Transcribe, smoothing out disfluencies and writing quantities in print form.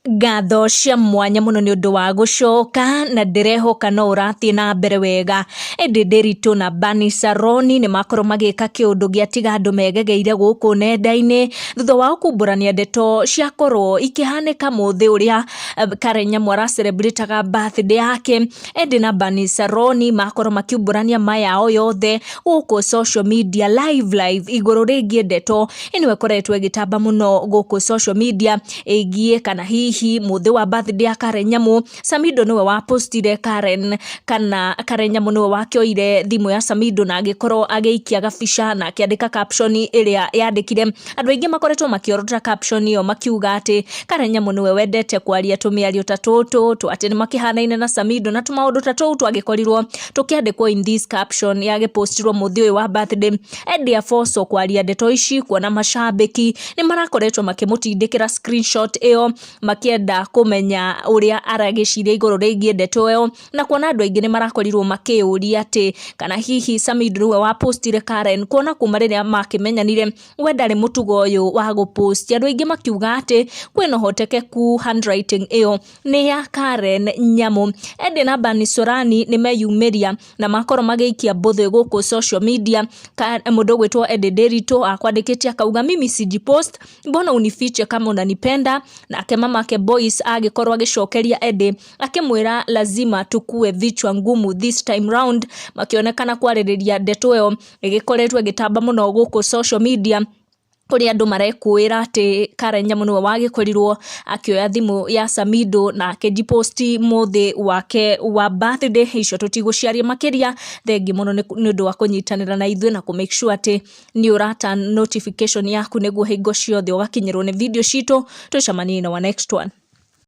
Ngatho cia mwanya mũno nĩ ũndũ wa gũcoka na ndĩrehoka no ũrathiĩ na mbere wega. Ĩndĩ Ndĩritũ na Bani Saroni nĩ makorwo magĩka kĩũndũ gĩatiga andũ megegeire gũkũ nenda-inĩ thutha wao kumbũrania ndeto ciakorwo ikĩhanĩka mũthĩ ũrĩa Karen Nyamu aracerebrĩtaga birthday yake. Ĩndĩ na Bani Saroni makorwo makiumbũrania ma yao yothe gũkũ social media live live igũrũ rĩgiĩ ndeto ĩno ĩkoretwo ĩgĩtamba mũno gũkũ social media ĩgiĩ kana hihi mũthĩ wa birthday ya Karen Nyamu Samido nĩwe wa postire Karen kana Karen Nyamu nĩwe wakĩoire thimũ ya Samido na agĩkorwo agĩikia gabica na akĩandĩka caption ĩrĩa yandĩkire. Andũ aingĩ makoretwo makĩorota caption ĩyo makiuga atĩ Karen Nyamu nĩwe wendete kwaria tũmĩario ta tũtũ tũ atĩ nĩ makĩhanaine na Samido na tũmaũndũ ta tũu twagĩkorirwo tũkĩandĩkwo in this caption yagĩpostirwo mũthĩ ũyũ wa birthday. Eddie Afoso kwaria ndeto ici kuona macambĩki nĩ marakoretwo makĩmũtindĩkĩra screenshot ĩyo makĩenda kũmenya ũrĩa aragĩciria igũrũ rĩgiĩ ndeto ĩyo na kuona andũ aingĩ nĩ marakorirwo makĩyũria atĩ kana hihi Samido nĩwe wa postire Karen kuona kuma rĩrĩa makĩmenyanire we ndarĩ mũtugo ũyũ wa gũpost. Andũ aingĩ makiuga atĩ kwĩna ũhotekeku handwriting ĩyo nĩ ya Karen Nyamu. Eddie na Bani Sorani nĩ meyumĩria na makorwo magĩikia mbũthĩ gũkũ social media. Mũndũ ũgwĩtwo Eddie Nderitu akwandĩkĩte akauga mimi sijipost, mbona unifiche kama unanipenda. Nake mamake Boyce agĩkorwo agĩcokeria Eddie akĩmwĩra lazima tukue vichwa ngumu this time round, makĩonekana kwarĩrĩria ndeto ĩyo ĩgĩkoretwo ĩgĩtamba mũno gũkũ social media kũrĩa andũ marekũĩra atĩ Karen Nyamu nĩwe wagĩkorirwo akĩoya thimũ ya Samido na akĩjiposti mũthĩ wake wa birthday. Icio tũtigũciaria makĩria, thengi mũno nĩ ũndũ wa kũnyitanĩra na ithuĩ na kũ make sure atĩ nĩ ũrata notification yaku nĩguo hingo ciothe ũgakinyĩrwo nĩ video citũ. Tũcemanie in our next one.